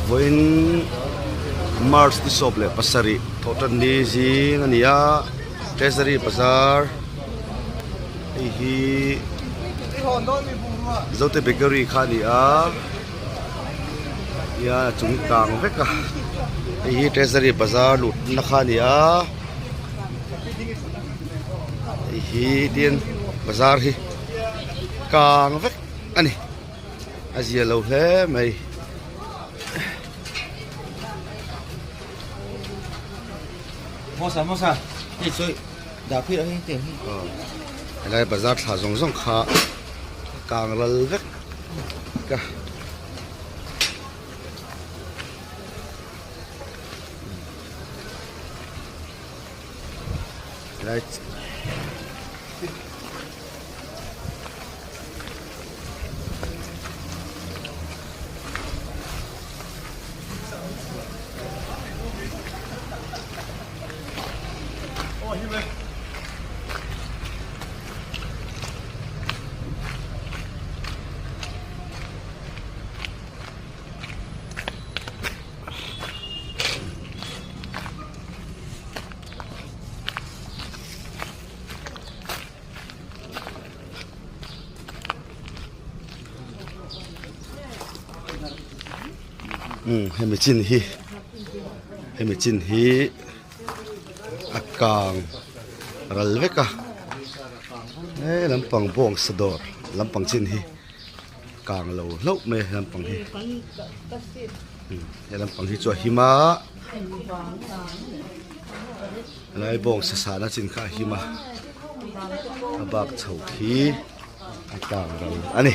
Vawiin March ni sawp leh pasarih thawhtan ni zing a ni a Treasury bazar hei hi Zote bakery kha a ni a hian a chung kang vek a hei hi Treasury bazar luhna kha a ni a hei hi tin bazar hi kang vek a ni. A zia lo hle mai. Mosa mosa hei chu dah phir ang tiang hi. Helai bazar thla zawng zawng kha kang ral vek ka. Helai Umm hemi chin hi hemi chin hi a kang ral vek a he lampang bawngsa dawr lampang chin hi kang lo hlauh mai a he lampang hi he lampang hi chu a him a. Helai bawngsa sahna chin kha a him a, a bak chho khi a tang ral a ni.